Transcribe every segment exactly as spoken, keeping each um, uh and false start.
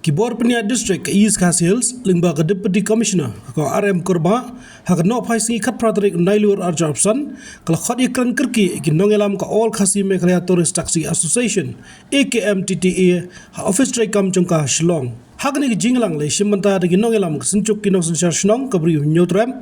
Ki bor pynïaid district ka East Khasi Hills lyngba ka Deputy Commissioner ka Kong R M Kurbah, ha ka nohphai sngi khatphra tarik Nailur arphew san, ka la khot ïakren kyrkieh ïa ki nongïalam ka All Khasi Meghalaya Tourist Taxi Association, A K M T T A, ha office treikam jong ka Shillong. Ha kane ka jingïalang la shim bynta da ki nongïalam ka Synjuk ki Nongsynshar Shnong ka Bri u Hynñiewtrep,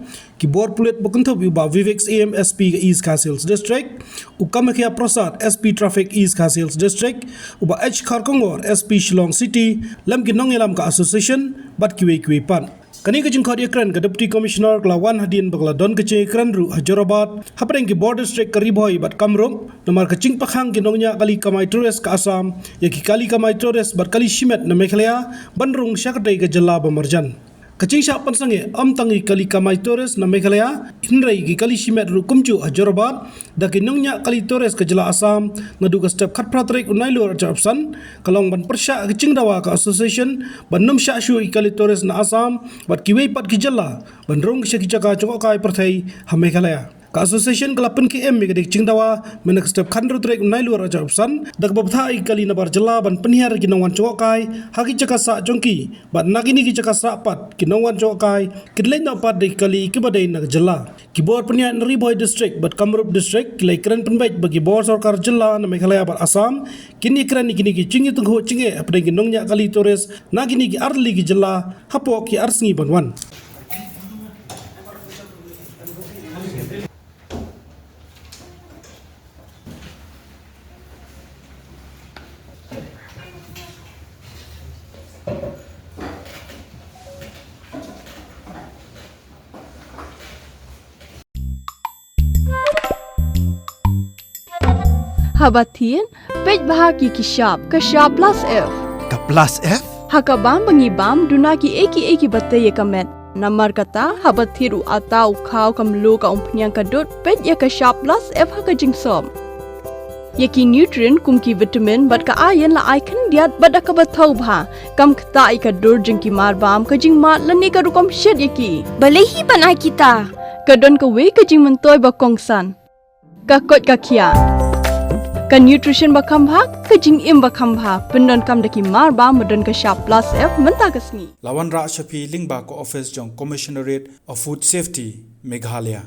ki bor pulit ba kynthup ïa u Bah Vivek Syiem, S P ka East Khasi Hills District, u Kamakhya Prasad, S P Traffic East Khasi Hills District, u Bah H Kharkongor, S P Shillong City, lem ki nongïalam ka association bad kiwei kiwei pat. Kane ka jingkhot ïakren ka Deputy Commissioner ka la wan hadien ba ka la don ka jingïakren ruh ha Jorabat hapdeng ki bor district ka Ri Bhoi bad Kamrup, namar ka jingpyrshang ki nongñiah kali kamai tourist ka Assam ïa ki kali kamai tourist bad kali shimet na Meghalaya ban rung sha katei ka jylla ba marjan. Ka jingshah pynsangeh ym tang ïa ki kali kamai tourist na Meghalaya, hynrei ki kali shimet ruh kumjuh ha Jorabat da ki nongñiah kali tourist ka jylla Assam. Naduh ka step khatphra tarik u Nailur arphew san, ka long ban pyrshah ka jingdawa ka association ban nym shah shuh ïa ki kali tourist na Assam bad kiwei pat ki jylla ban rung sha ki jaka jngohkai pyrthei ha Meghalaya. Ka association ka la pynkhie im ïa ka dei ka jingdawa mynne ka step khathynriew tarik u Nailur arphew san, da kaba bthah ïa ki kali nabar jylla ban pynhiar ïa ki nongwan jngohkai ha ki jaka sah jong ki, bad na kine ki jaka sah pat ki nongwan jngohkai ki leit noh pat da ki kali kiba dei na ka jylla. Ki bor pynïaid na Ri Bhoi District bad Kamrup District ki la ïakren pynbeit ba ki bor sorkar jylla na Meghalaya bad Assam kin ïakren ïa kine ki jingïatynguh jingeh hapdeng ki nongñiah kali tourist na kine ki artylli ki jylla hapoh ki ar sngi ban wan. Haba thied, peit bha ïa ki shap, ka shap plus F. Ka plus F? Ha ka bam ba ngi bam, duna kiei kiei kiba tei ïa ka met. Namar kata, haba thied u atta, u khaw, ka mluh, ka umphniang, ka dud, peit ïa ka shap plus F ha ka jingsop. Ïa ki nutrient kum ki vitamin bad ka iron la ai khyndiat bad da kaba thaw bha. Kam ktah ïa ka dur jong ki mar bam, ka jingmad lane ka rukom shet ïa ki. Balei hi ban ai kita? Ka don kawei ka jingmyntoi ba kongsan. Ka koit ka khiah. Ka nutrition ba kham bha, ka jingim ba kham bha. Pyndonkam da ki mar bam ba don ka shap plus F mynta ka sngi. La wanrah sha phi lyngba ka office jong Commissionerate of Food Safety, Meghalaya.